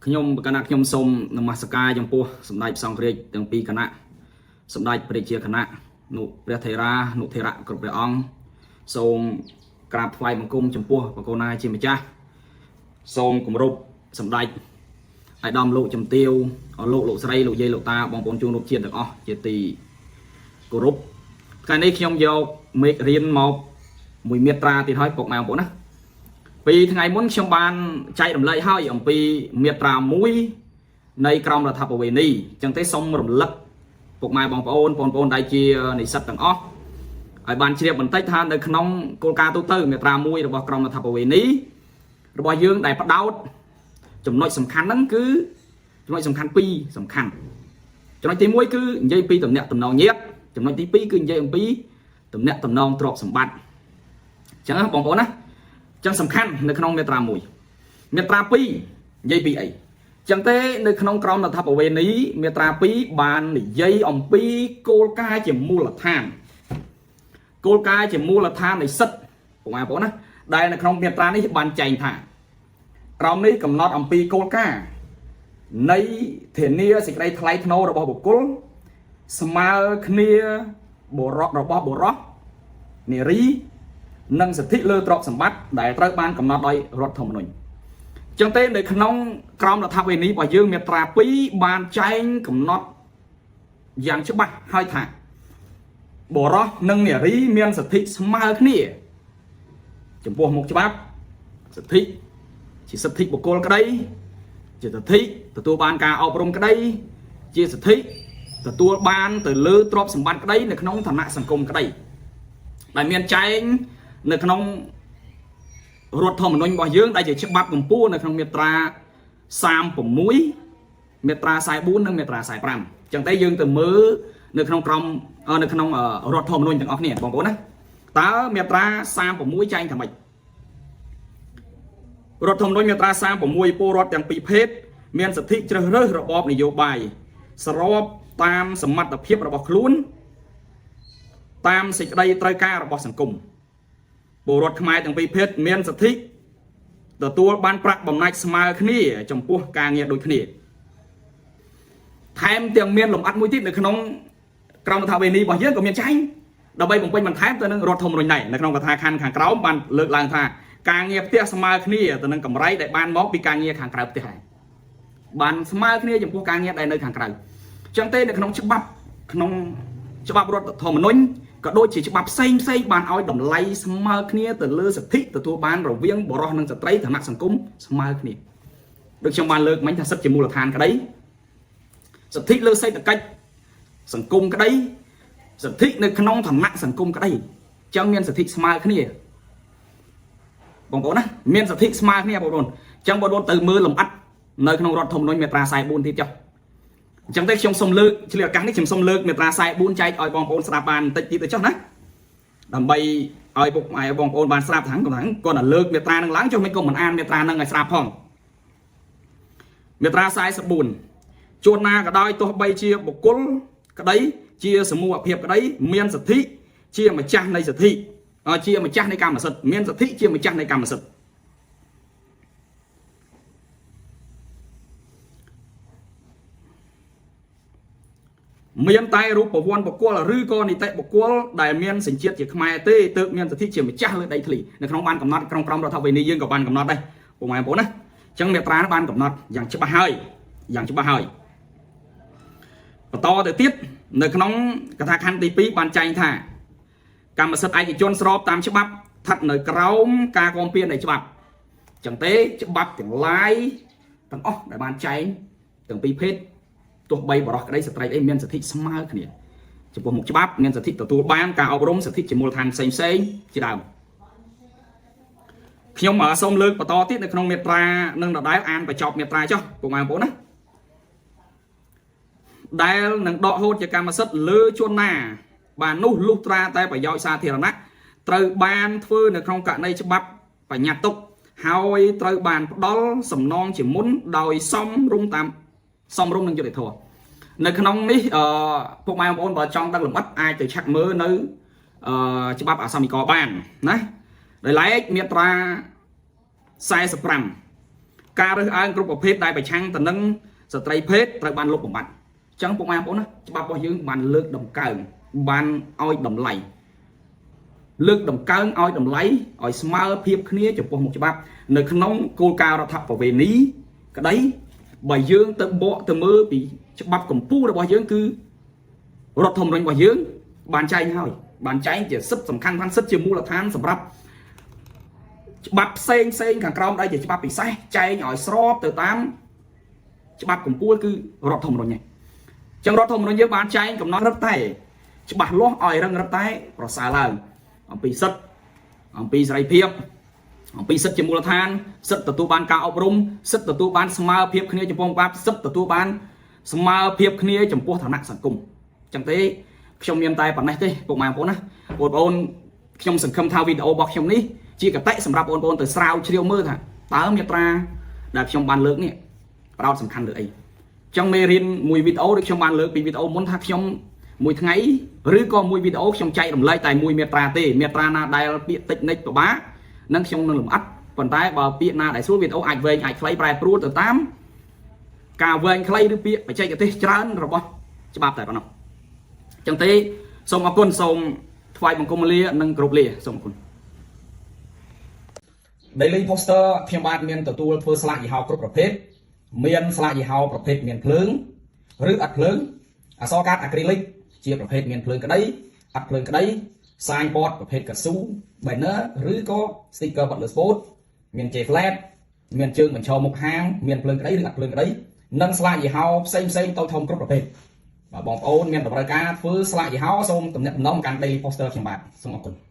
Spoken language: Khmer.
ខ្ញុំគណៈខ្ញុំសូមនមស្ការចំពោះសម្ដេចព្រះសង្ឃរាជទាំងពីរគណៈសម្ដេចព្រះជាគណៈនុព្រះថេរានុថេរៈគ្រប់ព្រះអង្គសូមក្រាបថ្វាយបង្គំចំពោះព្រះករុណាជាម្ចាស់សូមគោរពសម្ដេចឯកឧត្តមលោកជំទាវអស់លោកលោកស្រីលោកយាយលោកតាបងប្អូនជួនរូបជាតិទាំងអស់ជាទីគោរពថ្ងៃនេះខ្ញុំយកមេរៀនមកមួយមាត្រាទៀតហើយពុកម៉ែបងប្អូនណា ពីថ្ងៃមុនខ្ញុំបានចែករំលែកហើយអំពីមាត្រា1នៃក្រមរដ្ឋប្បវេណីអញ្ចឹងទេសូមរំលឹកពុកម៉ែបងប្អូនបងប្អូនដែលជានិស្សិតទាំងអស់ឲ្យបានជ្រាបបន្តិចថានៅក្នុងគោលការណ៍ទូទៅមាត្រា1របស់ក្រមរដ្ឋប្បវេណីរបស់យើងដែលផ្ដោតចំណុចសំខាន់ហ្នឹងគឺចំណុចសំខាន់2សំខាន់ចំណុចទី1គឺនិយាយពីទំនាក់ទំនងញាតិចំណុចទី2គឺនិយាយអំពីទំនាក់ទំនងទ្រព្យសម្បត្តិអញ្ចឹងណាបងប្អូនណា ចឹងសំខាន់នៅក្នុងមាត្រា1មាត្រា2និយាយពីអីចឹងទេនៅក្នុងក្រមរដ្ឋប្បវេណីមាត្រា2បាននិយាយអំពីគោលការណ៍ជាមូលដ្ឋានគោលការណ៍ជាមូលដ្ឋាននៃសិទ្ធិបងប្អូនណាដែលនៅក្នុងមាត្រានេះបានចែងថាក្រមនេះកំណត់អំពីគោលការណ៍នៃធានាសេចក្តីថ្លៃថ្នូររបស់បុគ្គលស្មើគ្នាបុរសរបស់បុរសនារី និងសិទ្ធិលើទ្រព្យសម្បត្តិដែលត្រូវបានកំណត់ដោយរដ្ឋធម្មនុញ្ញចឹងទេនៅក្នុងក្រមរដ្ឋវិន័យរបស់យើងមាត្រា2បានចែងកំណត់យ៉ាងច្បាស់ហើយថាបុរសនិងនារីមានសិទ្ធិស្មើគ្នាចំពោះមុខច្បាប់សិទ្ធិជាសិទ្ធិបុគ្គលក្តីជាសិទ្ធិទទួលបានការអប់រំក្តីជាសិទ្ធិទទួលបានទៅលើទ្រព្យសម្បត្តិក្តីនៅក្នុងឋានៈសង្គមក្តីដែលមានចែងនៅក្នុងរដ្ឋធម្មនុញ្ញរបស់យើងដែលជាច្បាប់កម្ពុជានៅក្នុងមាត្រា36មាត្រា44និងមាត្រា45អញ្ចឹងតែយើងទៅមើលនៅក្នុងក្រមនៅក្នុងរដ្ឋធម្មនុញ្ញទាំងអស់គ្នាបងប្អូនណាតើមាត្រា36ចែងថាម៉េចរដ្ឋធម្មនុញ្ញមាត្រា36ពលរដ្ឋទាំងពីរភេទមានសិទ្ធិជ្រើសរើសរបបនយោបាយស្របតាមសមត្ថភាពរបស់ខ្លួនតាមសេចក្តីត្រូវការរបស់សង្គមពលរដ្ឋខ្មែរទាំងពីរភេទមានសិទ្ធិទទួលបានប្រាក់បំណាច់ស្មើគ្នាចំពោះការងារដូចគ្នាថែមទាំងមានលំអិតមួយទៀតនៅក្នុងក្រមរដ្ឋវិន័យរបស់យើងក៏មានចែងដើម្បីបំពេញបន្ថែមទៅនឹងរដ្ឋធម្មនុញ្ញដែរនៅក្នុងកថាខណ្ឌខាងក្រោមបានលើកឡើងថាការងារផ្ទះស្មើគ្នាទៅនឹងកម្រៃដែលបានមកពីការងារខាងក្រៅផ្ទះដែរបានស្មើគ្នាចំពោះការងារដែលនៅខាងក្រៅអញ្ចឹងទេនៅក្នុងច្បាប់ក្នុងច្បាប់រដ្ឋធម្មនុញ្ញក៏ដូចជាច្បាប់ផ្សេងផ្សេងបានឲ្យតម្លៃស្មើគ្នាទៅលើសិទ្ធិទទួលបានរវាងបុរសនិងស្ត្រីឋានៈសង្គមស្មើគ្នាដូចខ្ញុំបានលើកមិញថាសិទ្ធិជាមូលដ្ឋានក្តីសិទ្ធិលើសេដ្ឋកិច្ចសង្គមក្តីសិទ្ធិនៅក្នុងឋានៈសង្គមក្តីអញ្ចឹងមានសិទ្ធិស្មើគ្នាបងប្អូនណាមានសិទ្ធិស្មើគ្នាបងប្អូនអញ្ចឹងបងប្អូនទៅមើលលម្អិតនៅក្នុងរដ្ឋធម្មនុញ្ញមាត្រា44ទៀតចុះអញ្ចឹងទេខ្ញុំសូមលើកឆ្លៀតឱកាសនេះខ្ញុំសូមលើកមាត្រា44ចែកឲ្យបងប្អូនស្ដាប់បានបន្តិចទៀតទៅចុះណាដើម្បីឲ្យពុកម៉ែបងប្អូនបានស្ដាប់ថាកំថាគាត់តែលើកមាត្រានឹងឡើងចុះមិនក៏មិនអានមាត្រានឹងឲ្យស្ដាប់ផងមាត្រា44ជួនណាក៏ដោយទោះបីជាបុគ្គលក្តីជាសមូហភាពក្តីមានសិទ្ធិជាម្ចាស់នៃសិទ្ធិជាម្ចាស់នៃកម្មសិទ្ធិមានសិទ្ធិជាម្ចាស់នៃកម្មសិទ្ធិមានតែរូបវ័ន្តបុគ្គលឬក៏នីតិបុគ្គលដែលមានសញ្ជាតិជាខ្មែរទេទើបមានសិទ្ធិជាម្ចាស់លើដីធ្លីនៅក្នុងបានកំណត់ក្នុងក្រមរដ្ឋវិន័យយើងក៏បានកំណត់ដែរពុកម៉ែបងប្អូនណាអញ្ចឹងមាត្រាបានកំណត់យ៉ាងច្បាស់ហើយយ៉ាងច្បាស់ហើយបន្តទៅទៀតនៅក្នុងកថាខណ្ឌទី2បានចែងថាកម្មសិទ្ធិឯកជនស្របតាមច្បាប់ស្ថិតនៅក្រោមការគាំពៀននៃច្បាប់អញ្ចឹងទេច្បាប់ទាំងឡាយទាំងអស់ដែលបានចែងទាំងពីរភេទទោះបីបរិសុទ្ធក្តីស្ត្រីអីមានសិទ្ធិស្មើគ្នាចំពោះមុខច្បាប់មានសិទ្ធិទទួលបានការអប់រំសិទ្ធិជាមូលដ្ឋានផ្សេងផ្សេងជាដើមខ្ញុំសូមលើកបន្តទៀតនៅក្នុងមាត្រានឹងដដែលអានបញ្ចប់មាត្រាចុះពុកម៉ែបងប្អូនណាដែលនឹងដកហូតជាកម្មសិទ្ធិលើជនណា បាននោះលុះត្រាតែប្រយោជន៍សាធារណៈត្រូវបានធ្វើនៅក្នុងករណីច្បាប់បញ្ញត្តិទុកហើយត្រូវបានផ្ដល់សំណងជាមុនដោយសមរម្យតាមសមរម្យនឹងយុត្តិធម៌នៅក្នុងនេះអឺពុកម៉ែបងប្អូនបើចង់ដឹងលម្អិតអាចទៅឆាក់មើលនៅអឺច្បាប់អសមិកបានណាដោយឡែកមាត្រា45 ការរើសអើងគ្រប់ប្រភេទដែលប្រឆាំងទៅនឹងស្ត្រីភេទត្រូវបានលុបបំបាត់អញ្ចឹងពុកម៉ែបងប្អូនណាច្បាប់របស់យើងបានលើកតម្កើងបានឲ្យតម្លៃលើកតម្កើងឲ្យតម្លៃឲ្យស្មើភាពគ្នាចំពោះមុខច្បាប់នៅក្នុងគោលការណ៍រដ្ឋប្រវេណីក្តីបើយើងទៅបកទៅមើលពីច្បាប់កម្ពុជារបស់យើងគឺរដ្ឋធម្មនុញ្ញរបស់យើងបានចែងហើយបានចែងជាសិទ្ធិសំខាន់បានសិទ្ធិជាមូលដ្ឋានសម្រាប់ច្បាប់ផ្សេងផ្សេងខាងក្រោមដែលជាច្បាប់ពិសេសចែងឲ្យស្របទៅតាមច្បាប់កម្ពុជាគឺរដ្ឋធម្មនុញ្ញហ្នឹងអញ្ចឹងរដ្ឋធម្មនុញ្ញយើងបានចែងកំណត់រឹតតែច្បាស់លាស់ឲ្យរឹងរឹតតែប្រសើរឡើងអំពីសិទ្ធិអំពីសេរីភាពអំពីសិទ្ធិជាមូលដ្ឋានសិទ្ធិទទួលបានការអប់រំសិទ្ធិទទួលបានស្មើភាពគ្នាចំពោះច្បាប់សិទ្ធិទទួលបានស្មើភាពគ្នាចំពោះឋានៈសង្គមអញ្ចឹងទេខ្ញុំមានតែប៉ុណ្ណេះទេពុកម៉ែបងប្អូនណាបងប្អូនខ្ញុំសង្ឃឹមថាវីដេអូរបស់ខ្ញុំនេះជាកតិសម្រាប់បងប្អូនទៅស្រាវជ្រាវមើលថាតើមាត្រាដែលខ្ញុំបានលើកនេះផ្ដោតសំខាន់លើអីចឹងមេរៀនមួយវីដេអូដូចខ្ញុំបានលើកពីវីដេអូមុនថាខ្ញុំមួយថ្ងៃឬក៏មួយវីដេអូខ្ញុំចែករំលែកតែមួយមាត្រាទេមាត្រាណាដែលពាក្យតិចនិចពិបាកនឹងខ្ញុំនឹងលម្អិតប៉ុន្តែបើពាក្យណាដែលស្រួលវីដេអូអាចវែងអាចខ្លីប្រែប្រួលទៅតាមការវែងខ្លីឬពាក្យបច្ចេកទេសច្រើនរបស់ច្បាប់តែប៉ុណ្ណោះចឹងទេសូមអរគុណសូមថ្វាយបង្គំលានិងគោរពលាសូមអរគុណ Daily Poster ខ្ញុំបាទមានទទួលធ្វើស្លាកយីហោគ្រប់ប្រភេទមានស្លាកយីហោប្រភេទមានភ្លើងឬអត់ភ្លើងអក្សរកាត់អាក្រីលិកជាប្រភេទមានភ្លើងក្តីអត់ភ្លើងក្តី signboard ប្រភេទកស៊ូ banner ឬក៏ sticker បិទលើ spot មាន J flat មានជើងបញ្ឈរមុខហាងមានភ្លើងក្តីឬអត់ភ្លើងក្តីនិងស្លាកយីហោផ្សេងផ្សេងតូចធំគ្រប់ប្រភេទបាទបងប្អូនមានតម្រូវការធ្វើស្លាកយីហោសូមទំនាក់ទំនងកាន់ Daily Poster ខ្ញុំបាទសូមអរគុណ។